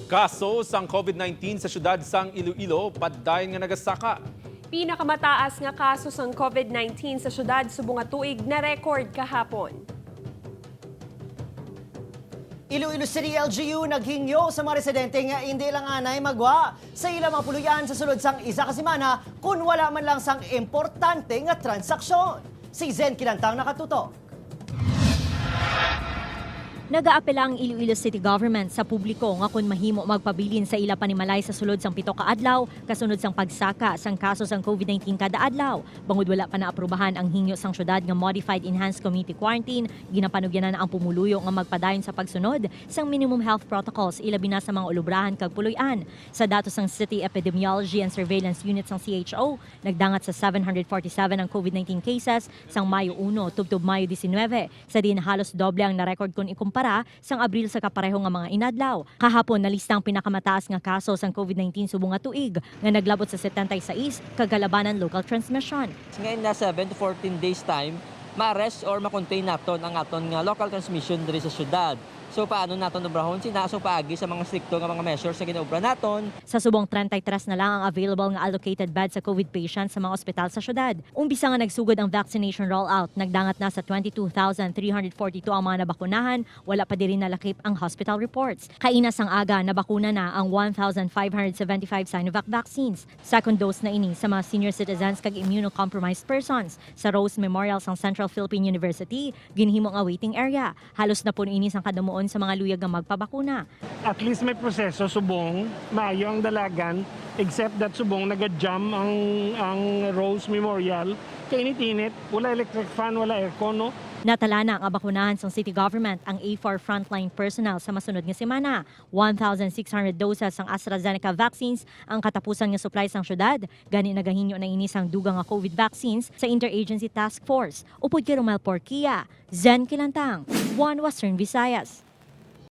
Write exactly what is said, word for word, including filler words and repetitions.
Kaso sang COVID nineteen sa siyudad sang Iloilo padayon nga nagasaka. Pinakamataas nga kaso sang COVID nineteen sa siyudad subong nga tuig na-record kahapon. Iloilo City L G U naghingyo sa mga residente nga indi lang anay magwa sa ilang mga puloy-an sa sulod sang isa ka semana kun wala man lang sang importante nga transaksyon. Si Zen Kilantang nakatutok. Nagaapela ang Iloilo City Government sa publiko nga kon mahimo magpabilin sa ila panimalay sa sulod sang pito ka adlaw kasunod sang pagsaka sang kaso sang COVID nineteen kada adlaw, bangod wala pa naaprubahan ang hingyo sang syudad nga Modified Enhanced Community Quarantine. Ginapanugyanan na ang pumuluyo nga magpadayon sa pagsunod sang minimum health protocols, ilabi na sa mga ulubrahan kag puloy-an. Sa datos sang City Epidemiology and Surveillance Unit sang C H O, nagdangat sa seven hundred forty-seven ang COVID nineteen cases sang Mayo uno tubtob Mayo diecinuebe, sa diin halos doble ang na-record kon ikumpara sang Abril sa kapareho nga mga inadlaw. Kahapon, nalista ang pinakamataas nga kaso sang COVID nineteen subong nga tuig, nga naglabot sa setenta y seis, kag kalabanan local transmission. Ngayon na seven to fourteen days time, ma-arrest or ma-contain naton ang aton nga local transmission diri sa syudad. So, paano naton obrahon sina? So, paagi sa mga strikto nga mga measures nga ginaobra naton. Sa subong, treinta y tres na lang ang available nga allocated bed sa COVID patients sa mga ospital sa syudad. Umpisa nga nagsugod ang vaccination rollout, nagdangat na sa twenty-two thousand three hundred forty-two ang mga nabakunahan, wala pa diri nalakip ang hospital reports. Kaina sang aga, nabakuna na ang one thousand five hundred seventy-five Sinovac vaccines. Second dose na ini sa mga senior citizens kag immunocompromised persons. Sa Rose Memorial sang Central Philippine University, ginhimo nga waiting area. Halos napuno ini sang kadumuon sa mga luyag nga magpabakuna. At least may proseso subong, maayo ang dalagan, except that subong naga-jam ang, ang Rose Memorial. Kainit-init, wala electric fan, wala aircon, no? Natalana nga bakunahan sang city government ang A four frontline personnel sa masunod nga semana. One thousand six hundred doses sang AstraZeneca vaccines ang katapusan nga supply sang syudad. Gani, nagahingyo na ini sang dugang nga COVID vaccines sa Interagency Task Force. Upod kay Romel Porquia, Zen Kilantang, One Western Visayas.